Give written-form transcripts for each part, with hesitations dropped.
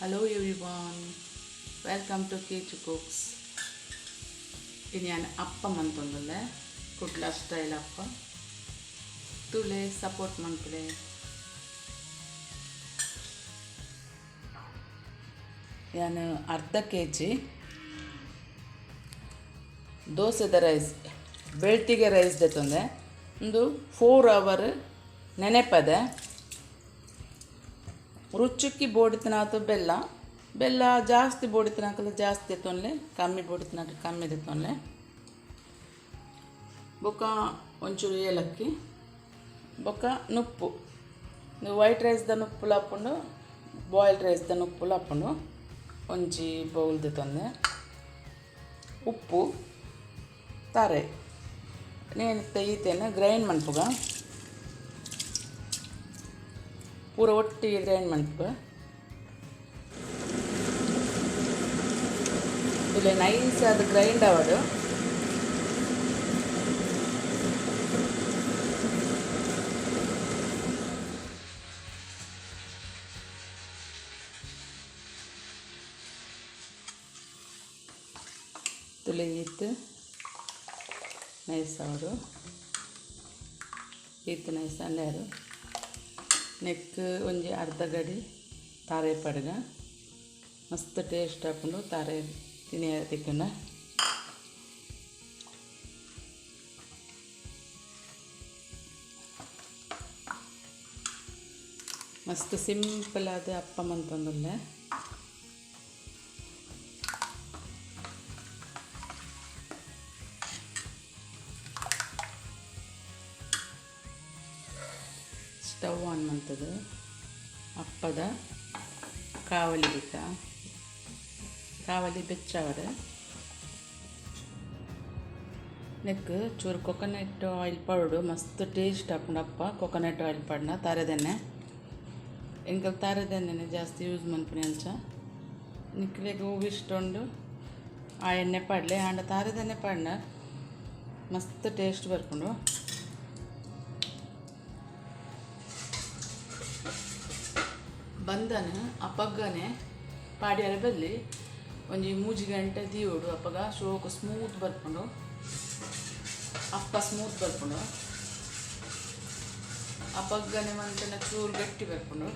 Hello everyone, welcome to Kechu cooks. ಇನಿ ಯಾನ್ ಅಪ್ಪ ಮಂತೊಂದುಲ್ಲೆ, ಕುಡ್ಲ ಸ್ಟೈಲ್ ಅಪ್ಪ. ತೂಲೆ, ಸಪೋರ್ಟ್ ಮನ್ಪುಲೆ. ಯಾನ್ ಅರ್ಧ ಕೆಜಿ ದೋಸೆದ ರೈಸ್, ಬೆಳ್ತಿಗೆ ರೈಸ್ ದೆತ್ತೊಂದೆ. ಉಂದು 4 ಅವರ್ ನೆನೆಪದೆ. ರುಚಿಕ್ಕಿ ಬೋಡಿತ್ತಿನಾತ್ ಬೆಲ್ಲ. ಬೆಲ್ಲ ಜಾಸ್ತಿ ಬೋಡಿತ್ತಿನಾಕುಲು ಜಾಸ್ತಿ ದೆತ್ತೊನ್ಲೆ, ಕಮ್ಮಿ ಬೋಡಿತ್ತಿನಾಕುಲು ಕಮ್ಮಿ ದೆತ್ತೊನ್ಲೆ. ಬೊಕ್ಕ ಒಂಚೂರು ಏಲಕ್ಕಿ, ಬೊಕ್ಕ ನುಪ್ಪು. ವೈಟ್ ರೈಸ್ದ ನುಪ್ಪುಲ ಆಪುಂಡು, ಬಾಯ್ಲ್ಡ್ ರೈಸ್ದ ನುಪ್ಪುಲ ಆಪುಂಡು. ಒಂಜಿ ಬೌಲ್ ದೆತ್ತೊಂದೆ. ಉಪ್ಪು, ತಾರೆ. ನೇನ್ ಈತೆನ್ ಗ್ರೈಂಡ್ ಮನ್ಪುಗ. ಪೂರ ಒಟ್ಟಿಗೆ ಗ್ರೈಂಡ್ ಮನ್ಪುಗ. ತೂಲೆ, ನೈಸ್ ಆದ್ ಗ್ರೈಂಡ್ ಆವಡು. ತೂಲೆ, ಈತ್ ನೈಸ್ ಆವಡು. ಈತ್ ನೈಸ್ ಅಂಡಾರು. ನೆಕ್ಕ್ ಒಂಜಿ ಅರ್ಧ ಗಡಿ ತಾರೆ ಪಡ್ಗ. ಮಸ್ತ್ ಟೇಸ್ಟ್ ಆಪುಂಡು ತಾರೆ ತಿನಿಯರೆ ತಿಕ್ಕುಂಡ. ಮಸ್ತ್ ಸಿಂಪಲ್ ಆದ್ ಅಪ್ಪ ಮಂತೊಂದುಲ್ಲೆ. ಸ್ಟವ್ ಆನ್ ಮಂತುದು ಅಪ್ಪದ ಕಾವಲಿ ದೀಕ. ಕಾವಲಿ ಬೆಚ್ಚಾವಡ್. ನೆಕ್ಕ್ ಚೂರು ಕೊಕೊನಟ್ ಆಯಿಲ್ ಪಾಡೊಡು. ಮಸ್ತ್ ಟೇಸ್ಟ್ ಆಪುಂಡು ಅಪ್ಪ ಕೊಕೊನಟ್ ಆಯಿಲ್ ಪಾಡ್ಂಡ. ತಾರೆದೆಣ್ಣೆ, ಎಂಕುಲು ತಾರೆದೆಣ್ಣೆನೆ ಜಾಸ್ತಿ ಯೂಸ್ ಮನ್ಪುನಿ ಅಂಚ. ನಿಕ್ಲೆಗ್ ಒವು ಇಷ್ಟ ಉಂಡು ಆ ಎಣ್ಣೆ ಪಾಡ್ಲೆ. ಆಂಡ ತಾರೆದೆಣ್ಣೆ ಪಾಡ್ಂಡ ಮಸ್ತ್ ಟೇಸ್ಟ್ ಬರ್ಪುಂಡು. ಬಂದನ್ ಅಪಗನೆ ಪಾಡ್ಯರೆ ಬಲ್ಲಿ, ಒಂಜಿ 3 ಗಂಟೆ ದೀವೊಡು. ಅಪಗ ಶೋಕು ಸ್ಮೂತ್ ಬರ್ಪುಂಡು ಅಪ್ಪ, ಸ್ಮೂತ್ ಬರ್ಪುಂಡು. ಅಪಗನೆ ಮಂತುಂಡ ಚೂರು ಗಟ್ಟಿ ಬರ್ಪುಂಡು.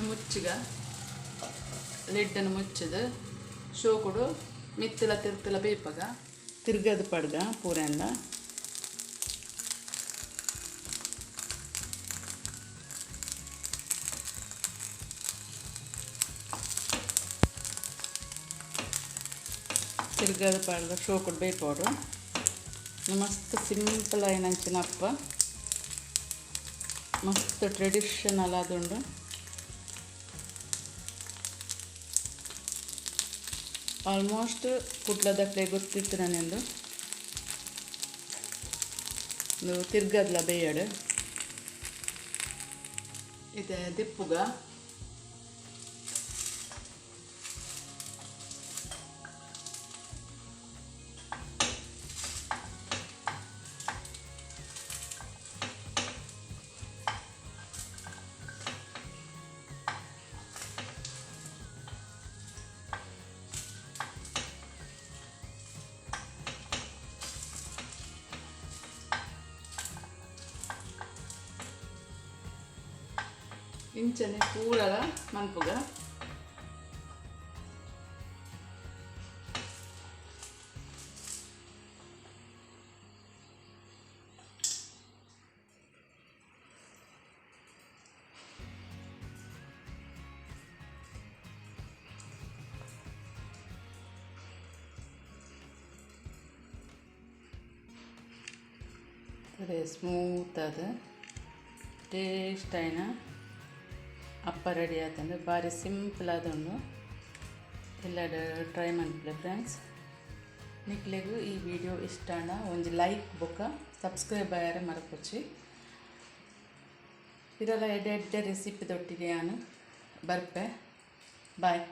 ಮುಚ್ಚಿಗ, ಲಿಡ್ಡನ್ನು ಮುಚ್ಚಿದ್ ಶೋಕುಡು ಮಿತ್ತಲ ತಿರ್ತಲ ಬೇಪಗ. ತಿರ್ಗದ್ ಪಡ್ಗ ಪೂರೆನ್ಲ. ತಿರ್ಗದ್ ಪಾಡ್ದ್ ಶೋಕುಡು ಬೇಯ್ಪೊಡು. ಮಸ್ತ್ ಸಿಂಪಲ್ ಆಯಿನಂಚಿನ ಅಪ್ಪ, ಮಸ್ತ್ ಟ್ರೆಡಿಷನಲ್ ಆದುಂಡು. ಆಲ್ಮೋಸ್ಟ್ ಕುಡ್ಲದಕ್ಲೆಗ್ ಗೊತ್ತಿತ್ತಿನನೆಂದು. ಉಂದು ತಿರ್ಗದ್ಲ ಬೇಯಡ್. ಇತ್ತೆ ದೆಪ್ಪುಗ. ಇಂಚನೆ ಪೂರಲ ಮನ್ಪುಗ. ಸ್ಮೂತ್ ಆದ್. ಟೇಸ್ಟ್ ಆಯಿನ ಅಪ್ಪ ರೆಡಿ ಆತುಂಡು. ಬಾರಿ ಸಿಂಪಲ್ ಆದುಂಡು. ಇಲ್ಲಡ್ ಟ್ರೈ ಮನ್ಪುಲೆ ಫ್ರೆಂಡ್ಸ್. ನಿಕ್ಲೆಗ್ ಈ ವಿಡಿಯೋ ಇಷ್ಟ ಆಂಡ ಒಂಜಿ ಲೈಕ್ ಬೊಕ್ಕ ಸಬ್ಸ್ಕ್ರೈಬ್ ಆಯರೆ ಮರಪೊಚ್ಚಿ. ಪಿರಲ ಎಡ್ಡೆ ಎಡ್ಡೆ ರೆಸಿಪಿ ದೊಟ್ಟಿಗೆ ಯಾನ್ ಬರ್ಪೆ. ಬಾಯ್.